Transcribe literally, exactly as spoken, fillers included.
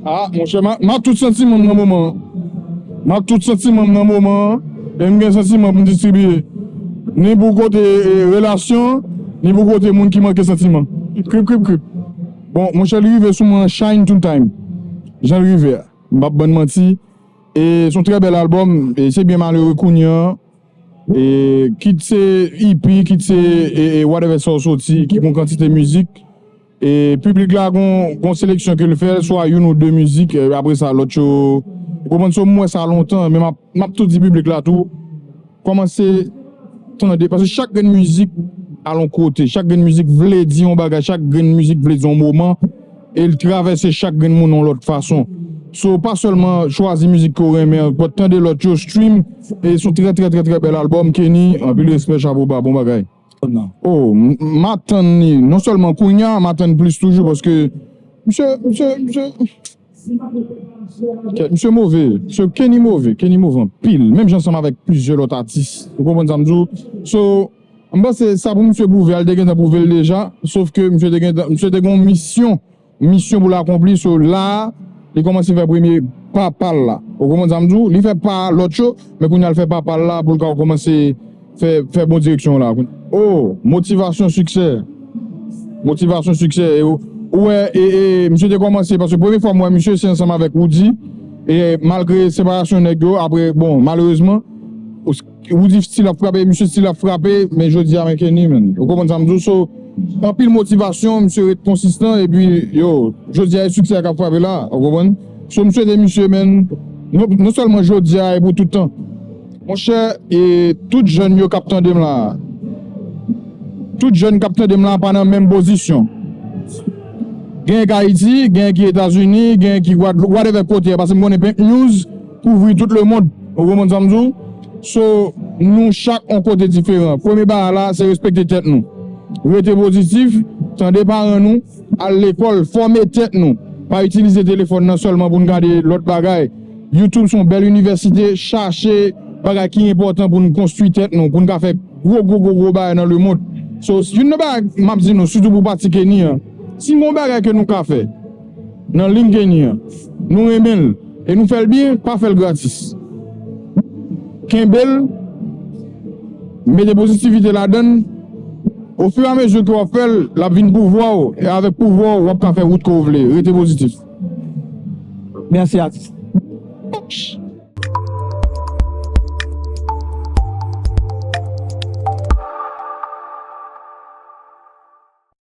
Ah, monchè, m a, m a tout santiman m nan moman an. M a tout santiman m nan moman an. E m gen santiman pou m distribiye. Ni pou kote, e, relasyon, ni pou kote moun ki manke santiman. Krip, krip, krip. Bon, monchè, li rive sou mwen an shine two time. Jan l rive a. M p ap bann manti. E se yon trè bèl albòm. E se byen malere kounye an. E kit se E P, kit se, e, e whatever sa w soti, ki gon kantite mizik. E piblik la gon, gon seleksyon ke l fè, swa youn ou de mizik, e apre sa, lòt yo, ou konprann, so m wè sa lontan, men m ap, m ap tou di piblik la tou, kòmanse tande, paske chak grenn mizik al yon kote, chak grenn mizik vle di yon bagay, chak grenn mizik vle di yon moman, e l travèse chak grenn moun yon lòt fason. So, pa sèlman chwazi mizik ke w renmen an, but tande lòt yo, stream, e se yon trè, trè, trè, trè bèl albòm, Kenny, anpil respè, chapo ba, bon bagay. Oh, m, m a tann li. Non sèlman kounye a, m a tann plis toujou paske misye, misye, misye, kèt, misye move. Misye Kenny move. Kenny move anpil. Menm jan ansanm avèk plizyè lòt atis. Ou konprann sa m di w? So, m panse sa pou misye pwouve a, li te gentan pwouve l deja. Sof ke misye te gentan, misye te gen yon misyon misyon pou l akonpli, so la a, li kòmanse fè premye pa pa l la. Ou konprann sa m di w? Li fè pa lòt yo, men kounye a l fè pa pa l la pou l ka kòmanse fè, fè bon direksyon la. Oh, motivasyon, siksè. Motivasyon, siksè. E ou, ou wè, e, e, misye te kòmanse, paske premye fwa m wè misye, se ansanm avèk Roody. E malgre separasyon nèg yo, apre, bon, malerezman, Roody still ap frape, misye still ap frape, men jodi a, men Kenny, man. Ou konprann sa m di w? So, anpil motivasyon, misye ret konsistan, epi, yo, jodi a, e siksè a k ap frape la, ou konprann? So, m swete misye, man, non, non sèlman jodi a, e pou tout tan. Monchè, e tout jèn yo k ap tande m la, tout jèn k ap tande m la pa nan menm pozisyon. Genyen k Ayiti, genyen ki Etazini, genyen ki Gwadloup, whatever kote a, paske m konnen Pink News kouvri tout lemonn. Ou konprann sa m di w? So, nou chak yon kote diferan. Premye bagay la, se respekte tèt nou. Rete pozitif, tande paran nou, al lekòl, fòme tèt nou. Pa itilize telefòn nan sèlman pou n gade lòt bagay. YouTube se yon bèl inivèsite, chache bagay ki enpòtan pou n konstwi tèt nou, pou n ka fè gwo, gwo, gwo, gwo bagay nan lemonn. So, youn nan bagay m ap di nou, sitou pou pati Kenny an, si gen yon bagay ke nou ka fè, nan liy Kenny an, nou renmen l, e nou fè l byen, pa fè l gratis. Kenbe l, mete pozitivite ladan l. Ofiramezi ke w ap fè l, l ap vin pouvwa w, e avèk pouvwa w, w ap ka fè wout ke w vle. Rete pozitif. Mèsi, atis.